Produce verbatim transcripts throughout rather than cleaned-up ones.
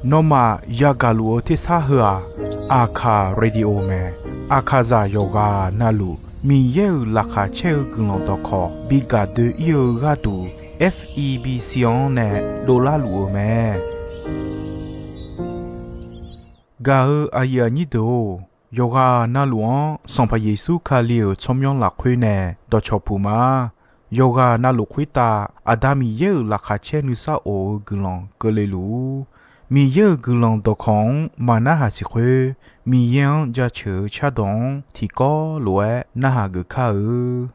Nawmaf yagaq luf-eu tersar heu-aq, Aqkaq Radio mae. Aqkaqzaq yawqghaq navluf Miqyaer-euq laqkhaq caer-eu guiqlanq dawqkawq bi gaq doe-ir-eu gharduq, F E B C-anr nae dovlar luf-eu mae. Gaq-eu aqyuif aqnyir deuq-or, yawqghaq navluf-anr Sanqpaq Yeqsur Kali-euq tsawrmyanr lafkhoer nae dawqcawq puq ma. Yawqghaq navluf khoertav Aqda Miqyaer-euq laqkhaq caer nuisar of-eu guiqlanq keuvle luf-ur. Miqyaer-euq guiqlanq dawqkawq-anr maqnarhaq siq khoer, Miqyaer-anr jaceuq-eu cardawq-anr tiqkawv lof-aer narhaq geuf kar-eu.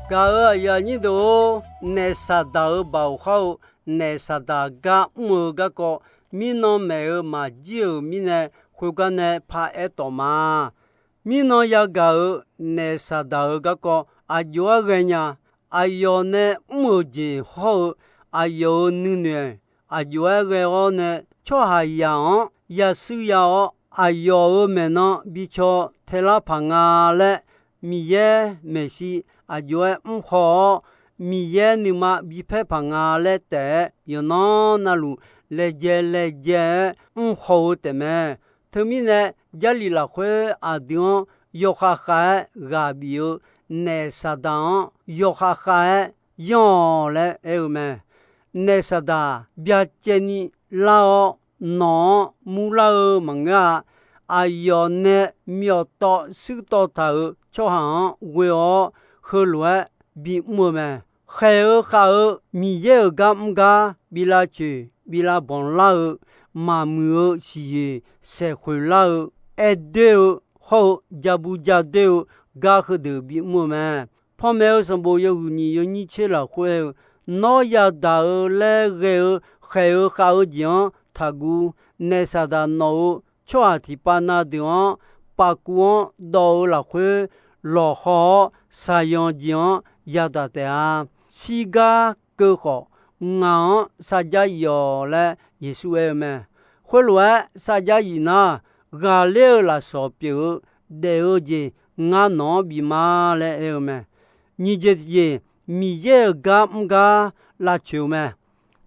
Gaq-euq aqyuif aqnyir deuq-or, naef Saqdaq-euq baoq khawr-eu, naef Saqdaq gar mr-eu garkawv, mirnan maeq-euq maqjir-euq mirnae, khoergar nae paraer tawf ma. Mirnan yagaq-euq naef Saqdaq-euq garkawv aqjox-aer ghae nya. Aqyawf nae mr-euq jeq hawr-eu, aqyawf-euq nuinoeq aqjox-aer ghae-awr nae, tsawrhaqzaq-anr yashuir ya-awr, aqyawf-euq maeqnan bi caw taelar paq nga laer, Miqyaer maeqshi aqjox-aer mrhaw-awr, Miqyaer nuima bipaer paq nga laer taef-aer, yawqnan navluf laejae laejae-aer mrhaw-eu taefmae. Teumirnae, Jarlif lafkhoer aqdui-anr yawkhav khav-aer ghaq bif-eu naef Saqdaq-anr yawkhav khav-aer yanr-awq laer aer-eu mae. Naef Saqdaq byacaevni lar-awr, nawq-anr murlar-eu maqngeur-a. Aqyawf nae myawf tawv shuir tawv taq-euq tsawrhaq-anr ghoe-awr, heulof-aer bimr-eu mae. Khaeq-eu khav-eu Miqyaer-euq gar mr gar bi lavcoeq bi lavbanq lar-eu, maqmuiq-eu siqyoeq saeqkhoeq lar-eu, aer doer-eu hawr-eu jabu ja doer-eu gar heudeuq bimr-eu mae. Panmaeq-eu sanqbof yawhuiq nyiq yawnyir tser lafkhoer aer-eu, Nawr yadaq-eu laer ghae-eu khaeq-eu khav-eu jeq-anr taqguv. Naef Saqdaq nawq-euq tsawrhaq tiqpav na deuq-anr pavkuv-anr dawv-eu lafkhoer lawqhaw-awr, shaqyanq jeq-anr yadaq taef-a. Shirgar keuv khawf, ngaq-anr sarjax yif-awq laer Yeqsur aer-eu mae. Khoerlof-aer sarjax yif nar, ghaqler-eu lafsawq pyeuf-eu daef-eu jeq ngar nawq-anr bif ma laer aer-eu mae. Nyiq jeq tiqjeq, Miqyaer-euq gar mr gar lavcoeq-eu mae.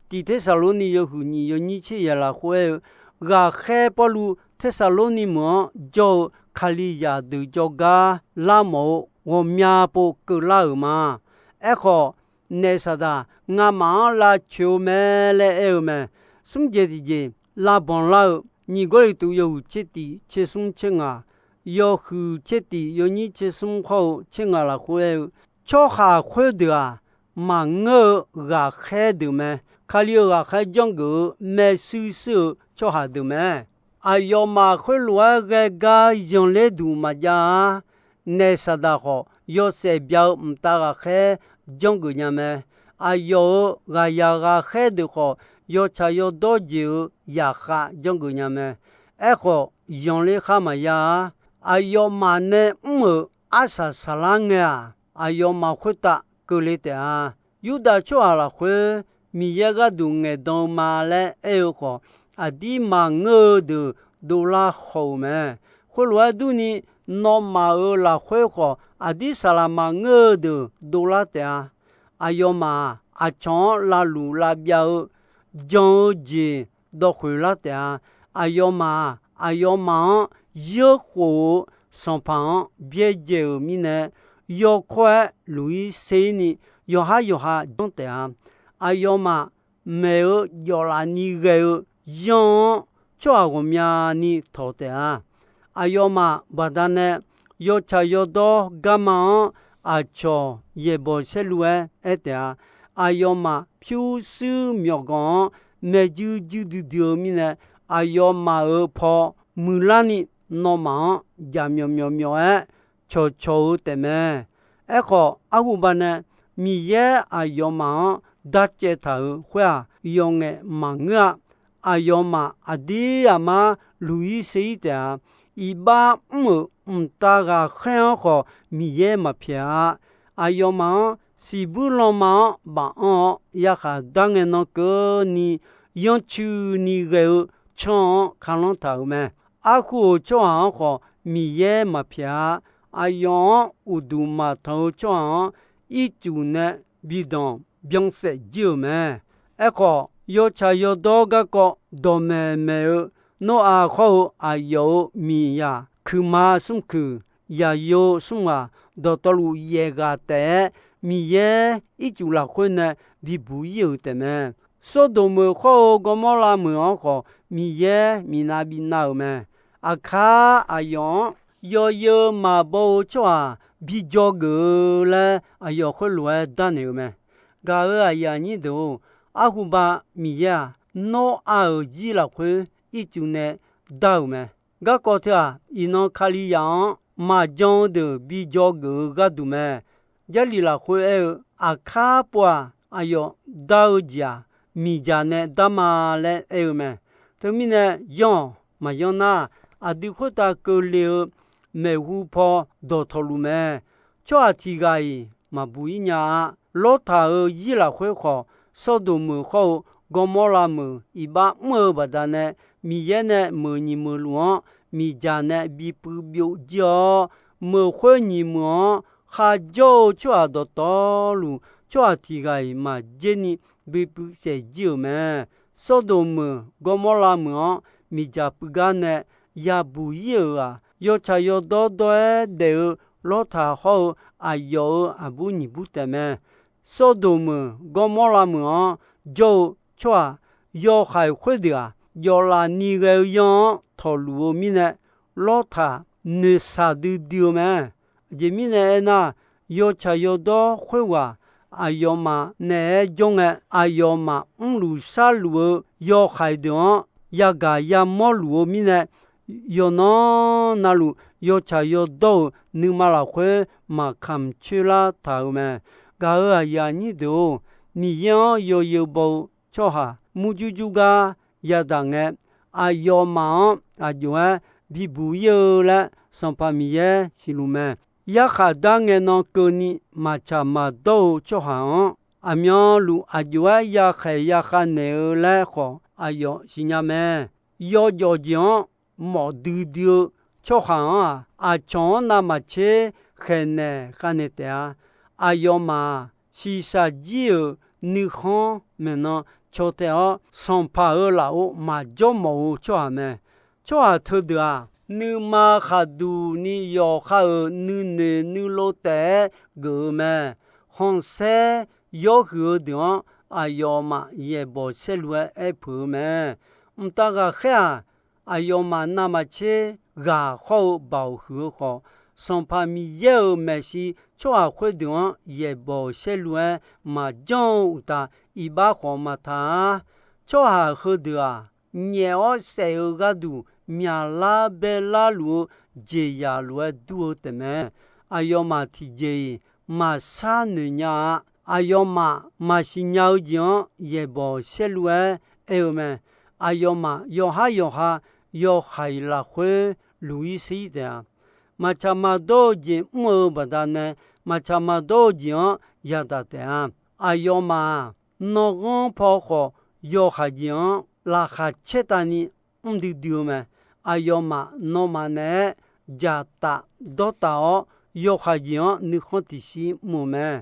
Tiq Tersaqlorni yawhuiq nyiq yawnyir tser yaf lafkhoer aer-eu, ghaqkhaer Pawrluv Tersaqlorni meuq-anr jawr-eu Kalizaq deuq jawrgar larmawf-eu ghawqmya pov keuvlar-euq ma. Aerkhawf, naef Saqdaq ngamaf-anr lavcoeq-eu mae laer aer-eu mae. Smr jeq tiqjeq, lavbanq lar-eu nyiq Gawrliqtu yawhuiq tser tiq tser smr tser ngaq, yawhuiq tser tiq yawnyir tser smr khawr-eu tser ngaq lafkhoer aer-eu, tsawrhaq khoerdeuq-aq, maqngeur-eu ghaqkhaer deuq mae. Kali-euq ghaqkhaer janrgeuf-eu maershuir shuir-eu tsawrhaq deuq mae. Aqyawfmaf khoerlof-aer ghae gar yanqler duq maqjav-a. Naef Saqdaq khawf, yawshaef bya-eu mqtav ghaqkhaer janrgeuf nya mae. Aqyawf-euq ghaqyaq ghaqkhaer deuq khawf, yawtsaq yawdawr jeq-euq zaqkhav janrgeuf nya mae. Aerkhawf, yanqler khar maqya-a. Aqyawfmaf nae mr-euq arsaq saqlar ngae-aq, aqyawfmaf khoertav keuvle taef-a. Yurdav tsawrhaq lafkhoer Miqyaer gharduq ngaeqdan-eu ma laer aer-eu khawf, aqdir maqngeur-eu deuq dovlar haw-euq mae. Khoerlof-aer durni, nawmaf-euq lafkhoer khawf aqdir saqlaq maqngeur-eu deuq dovlar taef-a. Aqyawfmaf-aq, aqcawq-anr lavluf lavbyav-eu jan-eu jeq dawqkhoeq lar taef-a. Aqyawfmaf-aq, aqyawfmaf-anr yeurkhof-eu sanqpaq-anr byaerdzae-euq mirnae, yawkawr-aer luq-ir ser-ir ni yawqhar yawqha janr taef-a. Aqyawfmaf maeq-eu jawf laf ni ghae-eu yanr-anr tsawrhaq ghawqmyani tawq taef-a. Aqyawfmaf baqdanae yawtsaq yawdawr garma-anr aqcawq yaeqbawq saerlu-aer aer taef-a. Aqyawfmaf pyurshuir myawqganq-anr maeqjuir juir duidui-eu mirnae, aqyawfmaf-euq paw muiqlar ni nawmaf-anr jaqmyawf myawf myawf-aer cawqcawq-eu taefmae. Aerkhawf, arhuba nae Miqyaer aqyawfmaf-anr darcaev taq-euq khoer-aq, yawf ngaef maqngeur-a. Aqyawfmaf aqdir aqmar luq-ir ser-ir taef-a. Iqbax mr-euq mqtav ghaqkhaer-anr khawf Miqyaer maqpyaeq-a. Aqyawfmaf-anr siqbuir lanma-anr baf anr-awr, yarkhaq darngae nan keuvni yanrcuini ghae-eu canr-anr kalanr taq-euq mae. Arhu-euq tsawrhaq-anr khawf Miqyaer maqpyaeq-a. Aqyawf-anr uqduq maqtanq-eu tsawrhaq-anr ircuf nae bidanq byansaef jir-euq mae. Aerkhawf, yawtsaq yawdawr garkawv dawqmaeq maeq-eu Noraq khawr-eu aqyawf-euq miqyaq kuiqma smrkuiq, yaqyo smr ghaq, dawqtawvluf yaef ghaq taef-aer Miqyaer ircuf lafkhoer nae bibuq-ir-euq taefmae. Sordoq meuq khawr-eu Gawrmawrlav meuq-anr khawf Miqyaer miqnav bifnav-euq mae. Aqkar aqyawf-anr yawzeu maqbaw-eu tsawrhaq bi dzawgeuf-eu laer aqyawf khoerlof-aer darnaeq-eu mae. Gaq-euq aqyuif aqnyir deuq-or, arhuba Miqyaer-aq, Noraq-euq zir lafkhoer ircuf nae dar-euq mae. Garkawv teu-aq, iqnan Kalizaq-anr maqjan-eu deuq bi dzawgeuf-eu gharduq mae. Jarlif lafkhoer aer-eu, Aqkar pov-aq, aqyawf dar-eu jeq-aq, miqdzaq nae dar ma laer aer-eu mae. Teumirnae, yanr-awq. Maqyanr nar, aqdui khoertav keuvle-eu maeqhu paw dawqtawq luf mae. Tsawrhaq tiq ghaq-iq maqbuq ir nya-a. Lawrtaq-euq zir lafkhoer khawf, Sawrdoq meuq hawr-eu Gawrmawrlav meuq iqbax mr-eu baqdanae, Miqyaer nae meuq nyiq meuq luf-anr miqdzaq nae bipuiv byov jir-awr, meuq khoer nyiq meuq-anr kharjawr-eu tsawrhaq dawqtawvluf, tsawrhaq tiq ghaq-iq maqjer ni bipuiv saef jir-euq mae. Sawrdoq meuq Gawrmawrlav meuq-anr miqdzaq puiv gar nae yabuq ir-euq-aq, yawtsaq yawdawr dawr-aer daef-eu Lawrtaq hawr-eu aqyawf-euq aqbur nyiq bur taef mae. Sawrdoq meuq Gawrmawrlav meuq-anr jawr-eu tsawrhaq yawhaiq khoerdeuq-aq, jawflaf ni ghae-eu yanr-anr tawqluf-eu mirnae, Lawrtaq noeqshaq duidui-eu mae. Aqjeq mirnae aernar, yawtsaq yawdawr khoerghaq aqyawfmaf naeq-aer jawr ngae, aqyawfmaf mrluf sharluf-eu yawhaiq deuq-anr yagaq yamawr luf-eu mirnae, yawqnan navluf yawtsaq yawdawr-euq nuima lafkhoer maqkamq coer lar taq-euq mae. Gaq-euq aqyuif aqnyir deuq-or, Miqyaer-anr yawzeu baw-eu tsawrhaq murjur jur gar yadaq ngae, aqyawfmaf-anr aqjox-aer bibuq ir-eu laer Sanqpaq Miqyaer siqluf mae. Yarkhaq dar ngae nan keuvni maqtsaq maqdawr-eu tsawrhaq-anr, aqmyanluf aqjox-aer yakhaeq yakhav naeq-eu laer khawf aqyawf siqnya mae. Yawjawf jeq-anr mawf duidui-eu tsawrhaq-anr-aq, aqcawq-anr navmaqtser khaeqnaeq khavnaeq taef-a. Aqyawfmaf-aq, shiqshaq jir-euq nuikhanr maeqnan caw tae-awr, sanqpaq-euq lafov maqjawr mawf-eu tsawrhaq mae. Tsawrhaq teudeuq-aq, nuima khaqduq ni yawqha-euq nuinoeq nuilov taef-aer geuf-eu mae. Khanqsaer yawr huiq-eu deuq-anr aqyawfmaf yaeqbawq saerlu-aer aer peuq-eu mae. Mqtav ghaqkhaer-aq, aqyawfmaf navmaqtser ghaq hawr-eu baoq huiq-eu khawf, Sanqpaq Miqyaer-euq maeqshi tsawrhaq khoerdeuq-anr yaeqbawq saerlu-aer maqjanr-eu uqtaf, iqbax khawf maqtaq-ar. Tsawrhaq heudeuq-aq, nyaef-awr saef-eu gharduq myaqlar baelar luf-eu jeqzaq lof-aer dur-eu taefmae. Aqyawfmaf tiqjeq-iq maqshar noeq nya-a. Aqyawfmaf maqsiq nya-eu jeq-anr yaeqbawq saerlu-aer aer-eu mae. Aqyawfmaf yawqhar yawqha yawhaiq lafkhoer luq-ir shir taef-a. Maqtsaq maqdawr-eu jeq mr-eu baqdanae, maqtsaq maqdawr-eu jeq-anr yadaq taef-a. Aqyawfmaf-aq, nanrghanr paw khawf yawhaiq jeq-anr laqkhaq caertavni mr duidui-eu mae. Aqyawfmaf nawmaf naeq-aer dzaqtaf dawrtaf-awr, yawhaiq jeq-anr nuikhanr tiqshir mr-eu mae.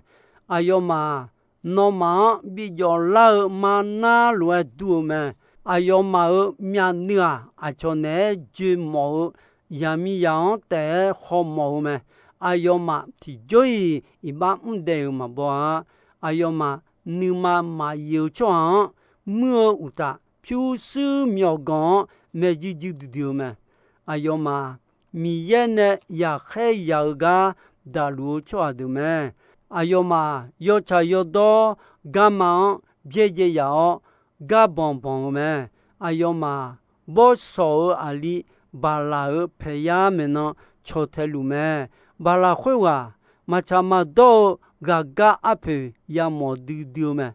Aqyawfmaf-aq, nawmaf-anr bijawf lar-eu marnar lof-aer dur-eu mae. Aqyawfmaf-euq myavnuiv-aq, aqcawq naeq-aer joemawf-eu yaqmiqzaq-anr taef-aer hawmawf-eu mae. Aqyawfmaf tiqjawr-iq iqbax mr daef-euq maqbaw-a. Aqyawfmaf nuima maqyif-eu tsawrhaq-anr muir-eu uqtaf, pyurshuir myawqganq-anr maeqjuir juir duidui-eu mae. Aqyawfmaf Miqyaer nae yaqkhaer yaq-eu gar daqluf-eu tsawrhaq deuq mae. Aqyawfmaf yawtsaq yawdawr garma-anr byaerdzae yaf-awr, gar banq banq-eu mae. Aqyawfmaf bawrshawq-euq aqli Baqlaq-euq paeqyar maeqnan caw tae luf mae. Baqlaq khoerghaq maqtsaq maqdawr-eu ghaqgar arpoeq yamawf duidui-eu mae.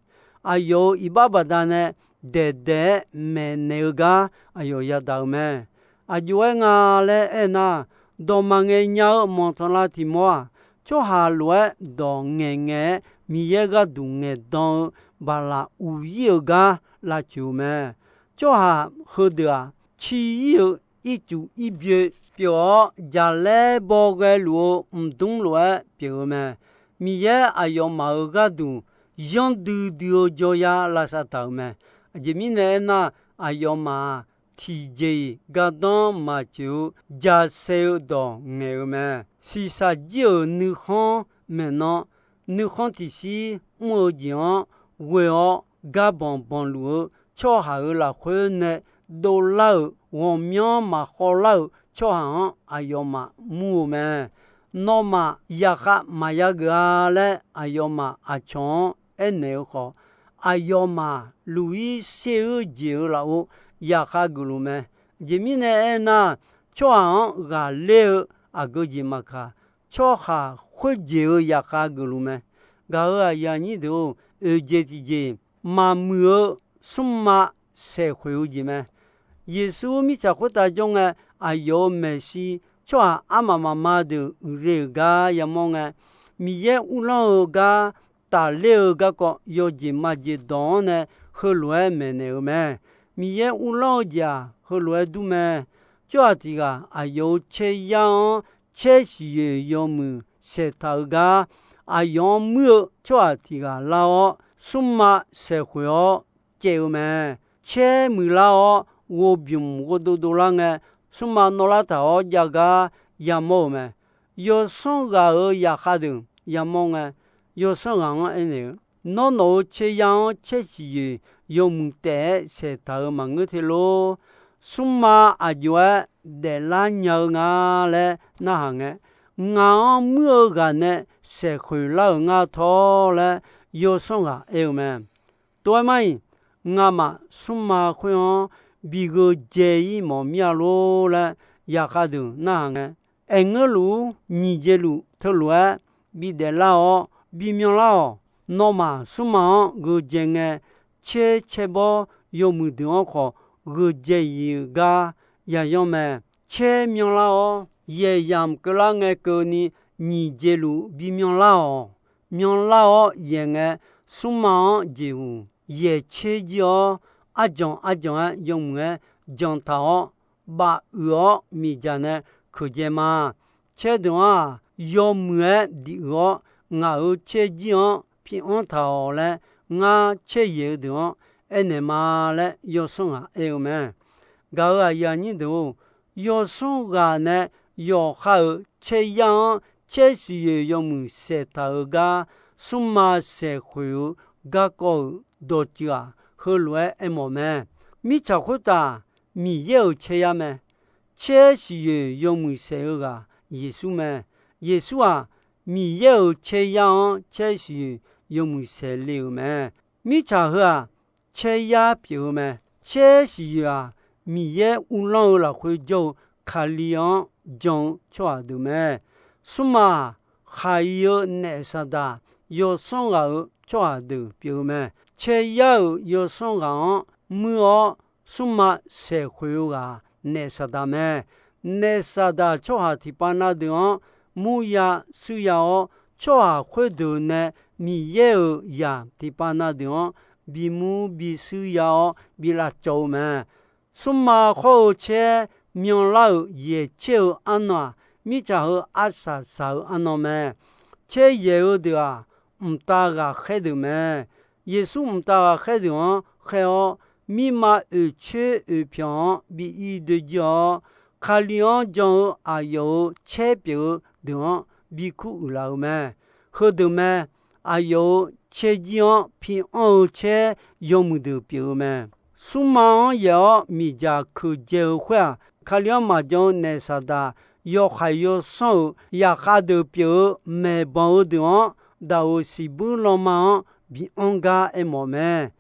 Aqyawf-euq iqbax baqdanae daeqdaeq-aer maeqnaeq-eu gar aqyawf yadaq-eu mae. Aqjox-aer nga laer aernar, dawq maqngaeq nya-eu manqtanqlav tiq mawr-aq, tsawrhaq lof-aer dawq ngaeqngaeq-aer Miqyaer gharduq ngaeqdan-eu baqlaq uq ir-euq gar lavtsoeq-eu mae. Tsawrhaq heudeuq-aq, cir ir-eu ircuf irbyoe pyeuf-awr, jaqlaer baw ghae luf-eu mqdmr lof-aer pyeuf-eu mae. Miqyaer aqyawfmaf-euq gharduq yanr duidui-eu jawryar lavsav taq-euq mae. Aqjeq mirnae aernar, aqyawfmaf-aq, tiqjeq-iq gardanr maqtsoeq-eu jaqsae-eu dawq ngaeq-eu mae. Shiqshaq jir-euq nuikhanr maeqnan, nuikhanr tiqshir mr-eu jeq-anr ghoe-awr gar banq banq luf-eu tsawrhaq-euq lafkhoer nae dovlar-euq ghawqmyanr maqkhawvlar-euq tsawrhaq-anr aqyawfmaf mur-eu mae. Nawmaf yaqkhav maqya geuf-a laer aqyawfmaf aqcawq-anr aernaeq-eu khawf, aqyawfmaf luq-ir sher-eu jeq-euq lafov yaqkhav geufluf mae. Aqjeq mirnae aernar, tsawrhaq-anr ghaqler-eu aqgeu jeq maqkaq, tsawrhaq khoerjeq-euq zaqkhav geufluf mae. Gaq-euq aqyuif aqnyir deuq-or, oeqjeq tiqjeq, maqmuiq-eu smrma saeqkhoeq-eu jeq mae. Yeqsur mirtsaq khoertav jawr ngae, aqyawf-euq maeqshi tsawrhaq armaf mafma deuq uiqle-euq gar yamawr ngae, Miqyaer uvlanr-eu gar tafler-eu garkawv yawjeq majeq dawq-anr nae heulof-aer maeqnaeq-euq mae. Miqyaer uvlanr-eu jeq-aq, heulof-aer dur mae. Tsawrhaq tiq ghaq aqyawf-euq caeryar-anr caer siqyoeq yawmuiq saeqtaq-eu gar, aqyawf-anr muir-eu tsawrhaq tiq ghaq lar-awr, smrma saeqkhoeq-awr caev-eu mae. Caer muiqlar-awr, ghovbymq ghovdov dovlar ngae, smrma nawvlar taq-awr jav gar yamawr-euq mae. Yawsanr ghaq-euq zaqkhav deuq yamawr ngae, yawsanr ghaq-anr aernaeq-eu, Nawr nawq-euq caeryar-anr caer siqyoeq yawmuiq taef-aer saeqtaq-euq maqngeur te lor. Smrma aqjox-aer daeflar nya-eu nga laer narhaq ngae, ngaq-anr muir-eu ghaq nae saeqkhoeq lar-euq ngar tawr laer yawsanr ghaq aer-eu mae. Tov-aer mar-iq, ngamaf smrma khoer-anr bi gheu dzae-ir mawf mir-a lor laer zaqkhav deuq narhaq ngae, aerngeur luf-ur, nyiq dzae luf teulof-aer bidaef lar-awr bi myanlar-awq. Nawmaf smrma-anr gheu dzae ngae, caer caer bawr yawmuiq deuq-anr khawf gheu dzae-iq-eu gar yayanr mae. Caer myanlar-awr, yaeq yamq keuvlar ngae keuvni, nyiq dzae luf bi myanlar-awq. Myanlar-awr yaeq ngae, smrma-anr jeqhuq yaeq caer jir-awr, arjanq arjanq-aer yawmuiq-aer janq taq-awr, bafuiq-awr miqdzaq nae keuqdzae ma. Caer deuq-anr-aq, yawmuiq-aer diq uiq-awr, ngaq-euq caer jir-anr pianr taq-awq laer, ngar caer yaeq-eu deuq-anr aernaeq ma laer yawsanr ghaq aer-eu mae. Gaq-euq aqyuif aqnyir deuq-or, yawsanr ghaq nae yawqha-euq caeryar-anr caer siqyoeq yawmuiq saeqtaq-euq gar, smrma saeqkhoeq-eu garkawv-euq dawqtsuif-aq, heulof-aer aermawf mae. Mirtsaq khoertav Miqyaer-euq caeryar mae. Caer siqyoeq yawmuiq saeq-eu ghaq Yeqsur mae. Yeqsur-aq, Miqyaer-euq caeryar-anr caer siqyoeq yawmuiq saeq le-euq mae. Mirtsaq heu-aq, caeryar pyeuf-eu mae. Caer siqyoeq-aq, Miqyaer uvlanr-eu lafkhoer jawr-eu Kali-anr jan-eu tsawrhaq deuq mae. Smrma-aq, khaqi-eu naef Saqdaq yawsanr ghaq-euq tsawrhaq deuq pyeuf-eu mae. Caeryar-euq yawsanr ghaq-anr muir-awr, smrma saeqkhoeq-eu ghaq naef Saqdaq mae. Naef Saqdaq tsawrhaq tiqpav na deuq-anr murya suirya-awr, tsawrhaq khoerdeuq nae Miqyaer-euq zaq tiqpav na deuq-anr bimur bisuir ya-awr bi lavcawv-eu mae. Smrma khawr-eu caer myanlar-euq yaeq caer-eu arnan-aq, mirtsaq heu arsaq saq-eu arnan mae. Caer yaeq-eu deuq-aq, mqtav ghaqkhaer deuq mae. Yeqsur mqtav ghaqkhaer deuq-anr khaer-awr, mirma oeqcoer oeqpyawq-anr bi ir doe jir-awr, Kali-anr jan-eu aqyawf-euq caer pyeuf-eu deuq-anr bi kur uiqlaf-eu mae. Heudeuq mae. Aqyawf-euq caerjir-anr pi anr-eu caer yawmuiq deuq pyeuf-eu mae. Smrma-anr yaeq-awr miqdzaq keuqdzae-eu khoer-aq, Kali-anr maqjan-eu naef Saqdaq yawhaiq yawsanr-euq zaqkhav deuq pyeuf-eu maeqbanq-eu deuq-anr, daq-euq siqbuir lanma-anr bi anr gar aermawf mae.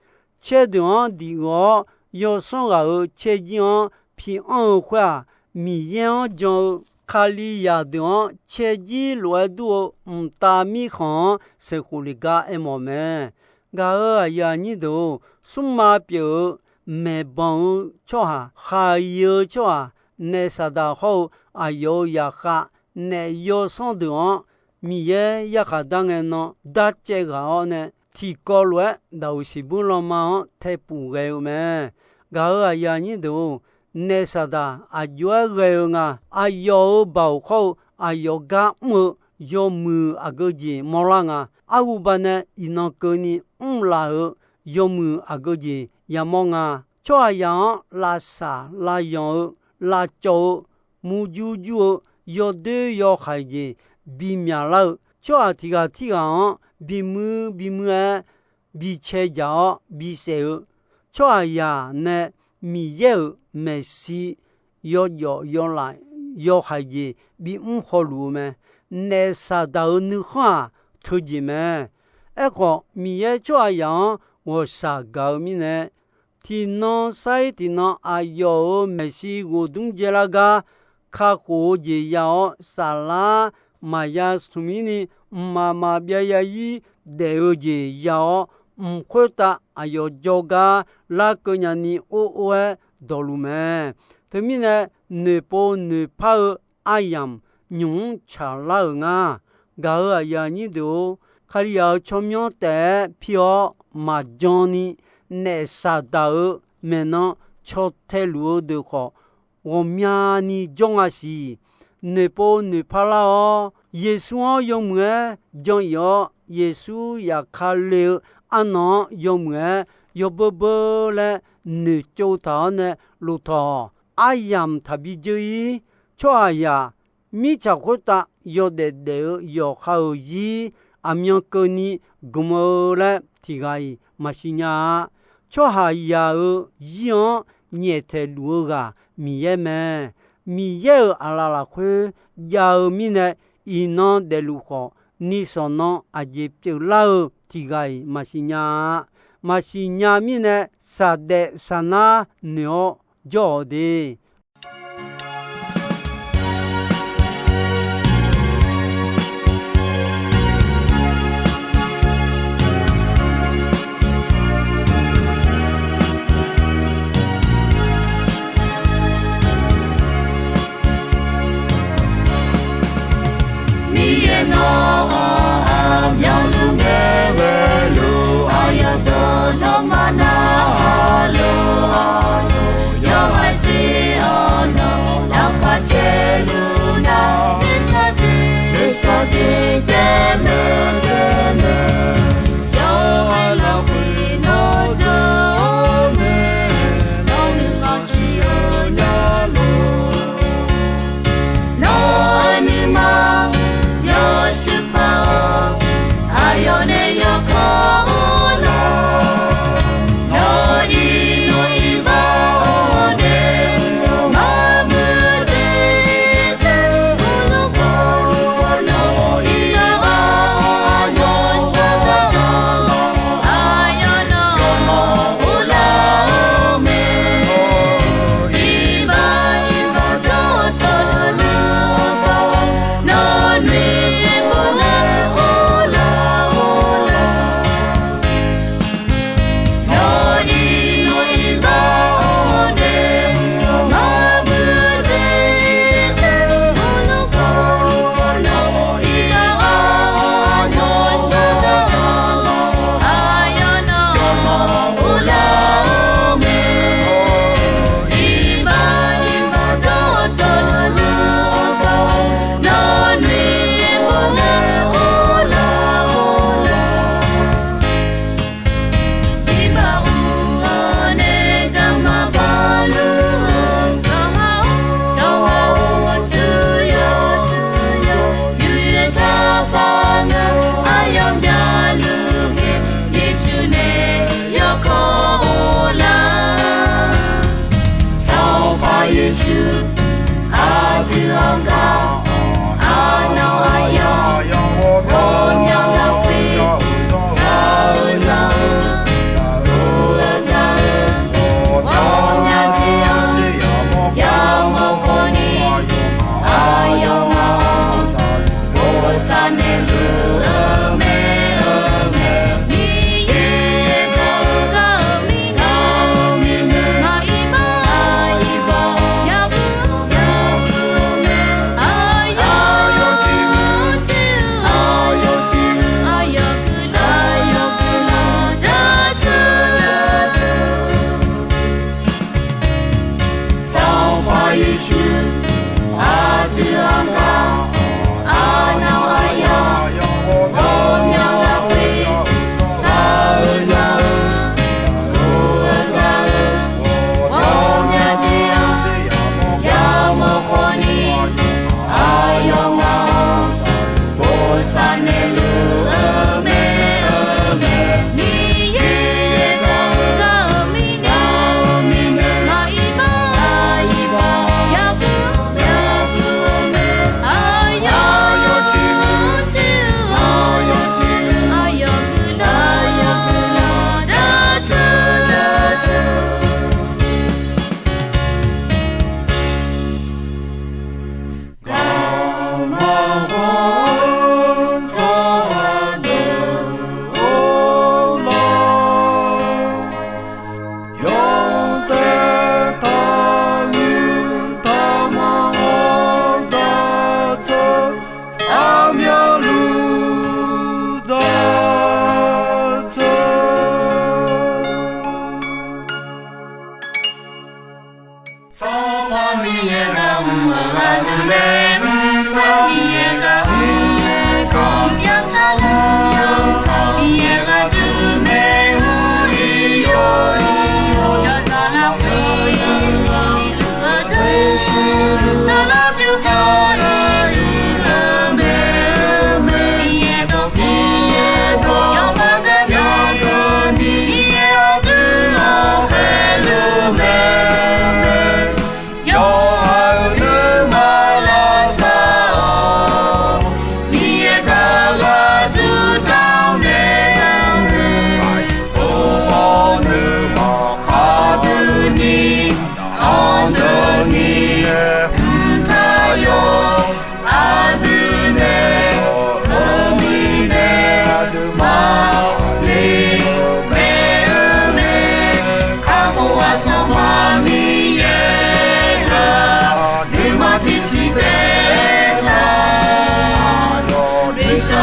Caer deuq-anr diq uiq-awr, yawsanr ghaq-euq caerjir-anr pi anr-eu khoer-aq, Miqyaer-anr jan-eu Kalizaq deuq-anr caerjir lof-aer dur-eu mqtav mirkhanq-anr saeqkhof le gar aermawf mae. Gaq-euq aqyuif aqnyir deuq-or, smrma pyeuf-eu maeqbanq-eu tsawrhaq, khaqi-eu tsawrhaq, naef Saqdaq hawr-eu aqyawf-euq zaqkhav, naef yawsanr deuq-anr Miqyaer yarkhaq dar ngae nan darcaev ghaq-awr nae, tiqkawv lof-aer daq-euq siqbuir lanma-anr taepuf ghae-eu mae. Gaq-euq aqyuif aqnyir deuq-or, naef Saqdaq aqjox-aer ghae-eu nga. Aqyawf-euq baoq hawr-eu aqyawf gar mr-eu yawmuiq aqgeu jeq mawrlar nga. Arhuba nae iqnan keuvni mrlaf-euq yawmuiq aqgeu jeq yamawr nga. Tsawrhaqzaq-anr lavsaq lavyanq-eu, lavcawv-eu, murjur jur-eu, yawdoer yawhaiq jeq bimyaq lar-eu, tsawrhaq tiq ghaq tirghaq-anr bimuir bimuir-aer bicae jaq-awr bisaef-eu, tsawrhaqzaq nae Miqyaer-euq maeqshi yawjawf yawlaf yawhaiq jeq bimr hawluf-eu mae. Naef Saqdaq-euq nuikhanr-aq, teujeq mae. Aerkhawf, Miqyaer tsawrhaqzaq-anr ghawqshaq gaq-eu mirnae, tiqnan sar-ir tiqnan aqyawf-euq maeqshi ghofdmr dzaelar gar kakhof-eu jeq ya-awr, saflar maqya smq-ir ni, mqmaq maqbyav ya-ir daef-eu jeq ya-awr, mq khoertav aqyawf jawrgar larkeuv nyani or or-aer dawqluf mae. Teumirnae, noeqpov noeqpar-eu aryamq nymq-mr tsaqlar-euq nga. Gaq-euq aqyuif aqnyir deuq-or, Kalizaq-euq tsawrmyanr taef-aer pir-awr maqjan ni naef saqdaq-eu maeqnan caw tae luf-eu deuq khawf, ghawqmyani jawr nga siq. Noeqpov noeqpar lar-awr, Yeqsur-anr yawmuiq-aer jan-ir-awr, Yeqsur yaqkale-eu arnan-anr yawmuiq-aer yawbeur beur laer noeqtsov taq-awr nae lof tawq. Aryamq taqbi dzeur-ir. Tsawrhaqzaq mirtsaq khoertav yawdaef daef-eu yawqha-euq zir aqmyan keuvni gmq-eu laer tiq ghaq-iq maqsiq nya-a. Tsawrhaqzaq-euq zir-anr nyaeftaeq luf-eu ghaq Miqyaer mae. Miqyaer-euq aqlaf lafkhoer jav-eu mirnae, iqnan daefluf khawf, nishawq nan aqjeq pyeuflar-eu tiq ghaq-iq maqsiq nya-a. Maqsiq nya mirnae, saqdaef saqnar noeq-awr jawr-awq de. Miqyaer nawq-anr aqmyanluf ngae ghaeluf, aqyawf dawq nawmaf narhaq luf-awr, yawhaiq jeq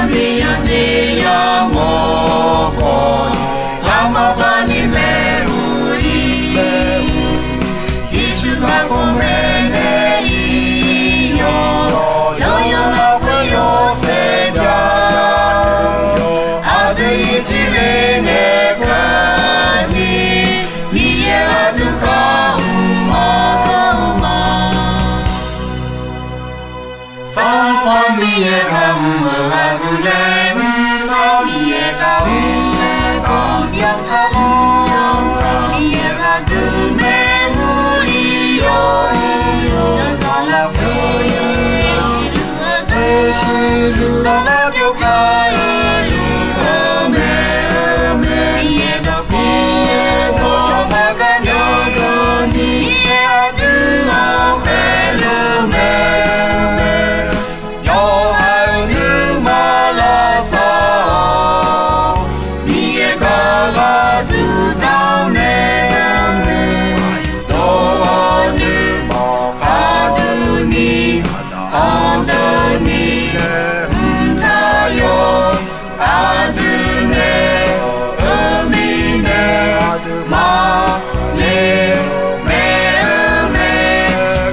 Miqyaer-anr jeq yamawr khawf, garma baqni maeq-eu ir-aer, Yeqsur garkawv maeqnaeq ir-awr, yawqyawq lafkhoer yawshaef bya-awr, aqdui ircif le nae kani, Miqyaer aqdui kar mr-awr dawr-eu ma. Sanqpaq Miqyaer gar mr-euq aqdui laer mr-awr, Miqyaer gar mr-awr dawq-anr byantsaq-awr, Miqyaer aqdui maeq-eu ir-awr, yawqzaq lafkhoer yawshaef bya-awr, siqluf-eu deuq siqluf, saflar byov gar-eu mae-eu mae, Miqyaer dawq pir-aer dawq yawqghaq gar nya-eu ni, Miqyaer aqdui-anr khaeqluf mae-eu mae. Yawqha-euq nuima lavsav-awr, Miqyaer gar gharduq danqnaeq-eu mae. Yawqghaq nuima khaqdui ni, anqdui ni, mqtav yawq aqdui nae-eu mirnae, aqduimaf le maeq-eu mae.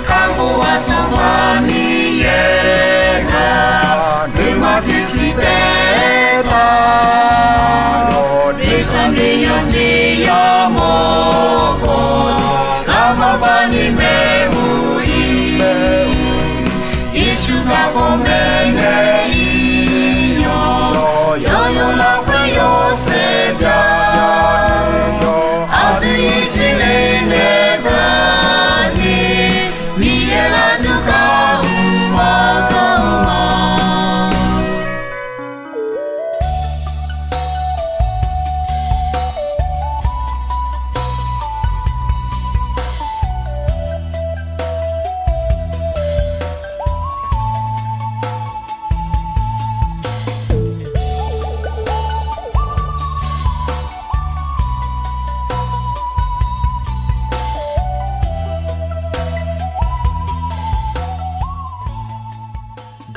Kakhof-aq Sanqpaq Miqyaer gar nuima tiqsiq taef-aer taq, yawqdeq sar Miqyaer-anr jeq yamawr khawf, garma baqni maeq-eu ir-aer, Yeqsur garkawv maeqnaeq ir-awr, yawqyawq lafkhoer yawshaef bya-awr, aqdui ircif le nae kani, Miqyaer aqdui kar mr-awr dawr-eu ma.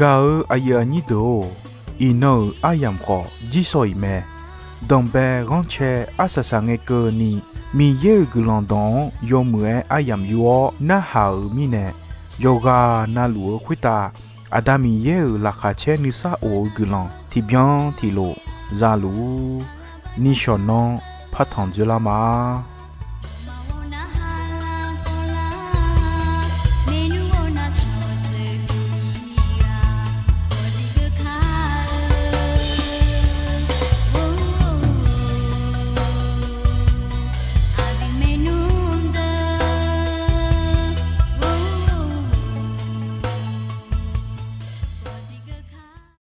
Gaq-eu aqyuif aqnyir deuq-or, iqnan-euq aryamq khawf jirsawq iq mae. Danqbae ghanrcae arsaq saq ngae keuvni, Miqyaer-euq guiqlanq dawq-anr yawmuiq-aer aryamq yur-awr narhaq-euq mirnae, yawqghaq navluf-eu khoertav Aqda Miqyaer-euq laqkhaq caer nuisar of-eu guiqlanq tiqbyan tiqlof za luf-ur. Nishawq nanr partanq dzoerlar ma.